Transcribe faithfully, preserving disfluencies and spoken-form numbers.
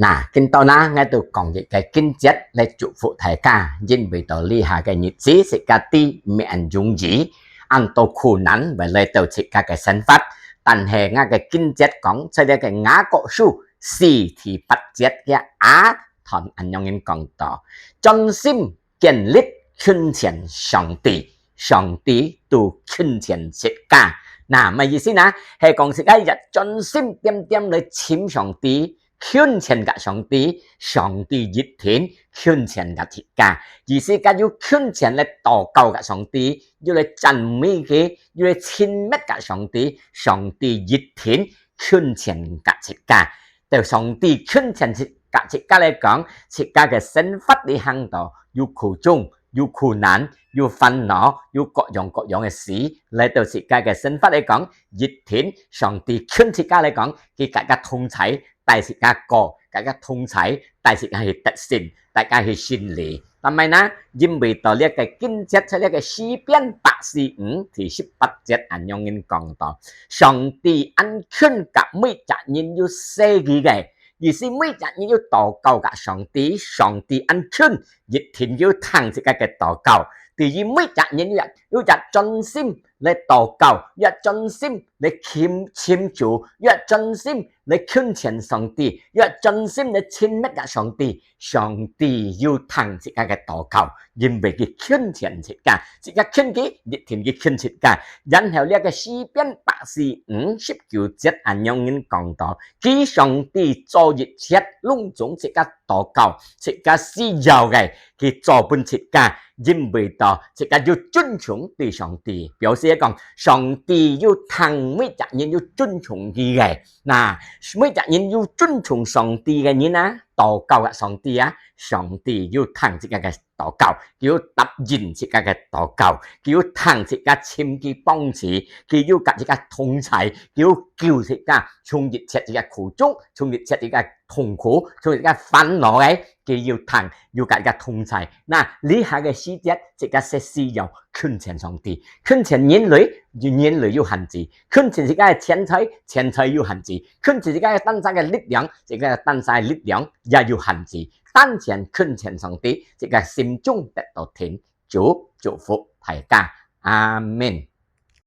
那，今到那，𠊎都講一個經節來祝福大家，因為到這下个日子，自家知毋恁容易，恁多苦難會來到自家个生活。但係𠊎个經節講，在這个雅各書四第八節个下段恁樣形講到：專心 建立近前上帝，上帝都近前自家。那，麼个意思呢？係講自家一專心恬恬來尋上帝，近前佮上帝，上帝一定近前佮自家。意思講有近前來禱告佮上帝，有來讚美佢，有來親密佮上帝，上帝一定近前佮自家。對上帝近前自，佮自家來講，自家个生活裡行到有苦衷，有苦難，有煩惱，有各樣各樣个事，來到自家个生活來講，一定上帝近自家來講，佢佮自家同在，帶自家過，佮自家同在，帶自家去得勝，帶自家去勝利。但係呢，因為到這个經節，在這个詩篇百四五第十八節恁樣形講到：上帝恁近佮每隻人有細義个，意思每隻人有禱告佮上帝，上帝恁近，一定有聽自家个禱告。第二，每隻人有，有一專心來禱告，有一專心來尋，尋主，有一專心來近前上帝，有一專心來親密佮上帝，上帝有聽自家个禱告，因為佢近前自家，自家近佢，一定佢近自家。然後這个詩篇百四五十九節恁樣形講到：佢上帝做一切攏總自家禱告，自家需要个，佢做分自家，因為到自家有尊重對上帝。表示講，上帝有聽每隻人有尊重佢个。那，每隻人有尊重上帝个人啊，禱告啊上帝啊，上帝有聽自家个禱告，佢有答應自家个禱告，佢有聽自家尋佢幫助，佢有佮自家同在，佢有救自家，從一切自家苦衷，從一切自家痛苦，從自家煩惱个，佢有聽，有佮自家同在。那，這下个時節，自家實需要近前上帝，近前人類，人類有限制，近前自家个錢財，錢財有限制，近前自家个單儕个力量，自家个單儕个力量也有限制。 單淨近前上帝，自家心中得到定。主祝福大家。阿們。